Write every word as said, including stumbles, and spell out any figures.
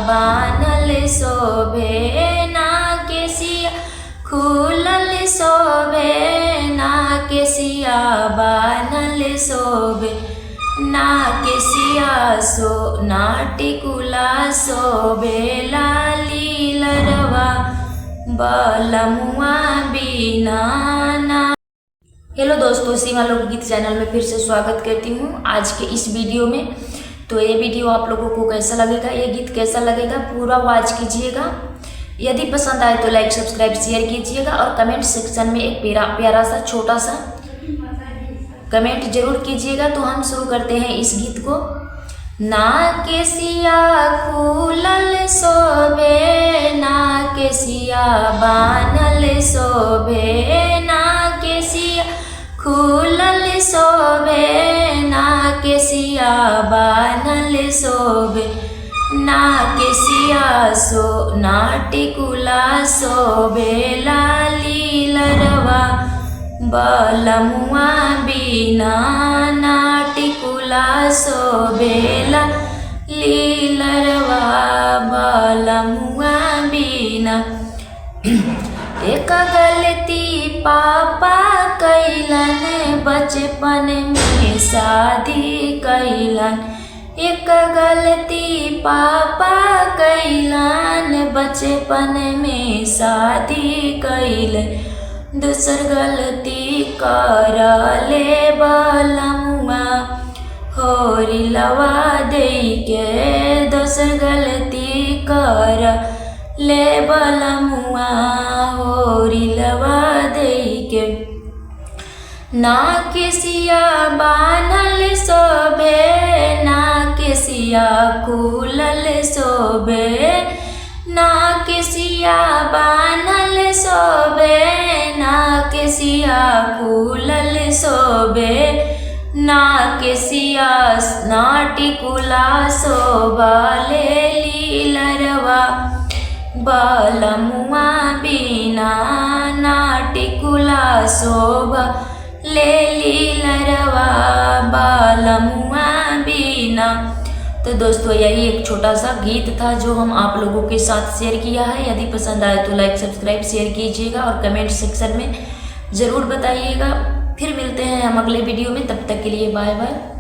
बान्हल शोभे ना केसिया, खुलल शोभे ना केसिया, बान्हल शोभे ना केसिया, सो ना टिकुला शोभे लाली लरवा, बलमुआ बिना ना। हेलो दोस्तों, सीमा लोकगीत चैनल में फिर से स्वागत करती हूँ आज के इस वीडियो में। तो ये वीडियो आप लोगों को कैसा लगेगा, ये गीत कैसा लगेगा, पूरा वॉच कीजिएगा। यदि पसंद आए तो लाइक, सब्सक्राइब, शेयर कीजिएगा और कमेंट सेक्शन में एक प्यारा, प्यारा सा छोटा सा कमेंट जरूर कीजिएगा। तो हम शुरू करते हैं इस गीत को। ना केसिया खुलल शोभे, ना केसिया बान्हल शोभे, ना केसिया खुलल शोभे, ना केसिया बान्हल शोभे, ना केसिया सो ना टिकुला शोभे लाली लरवा, बलमुआ बिना ना टिकुला शोभे लाली लरवा, बलमुआ बिना। एक गलती पापा कैलन, बचपन में शादी कैलन। एक गलती पापा कैलन, बचपन में शादी कैलन। दूसर गलती कर ले बलमुआ, होरी लवा देई के। दूसर गलती कर ले बलमुआ, होरी लवा देई के। ना केसिया बान्हल शोभे, ना केसिया खुलल शोभे, ना केसिया बान्हल शोभे, ना केसिया खुलल शोभे, ना केसिया ना टिकुला शोभा लेली लरवा, बलमुआ बिना ना टिकुला शोभा लेली लरवा, बलमुआ बिना। तो दोस्तों, यही एक छोटा सा गीत था जो हम आप लोगों के साथ शेयर किया है। यदि पसंद आए तो लाइक, सब्सक्राइब, शेयर कीजिएगा और कमेंट सेक्शन में ज़रूर बताइएगा। फिर मिलते हैं हम अगले वीडियो में, तब तक के लिए बाय बाय।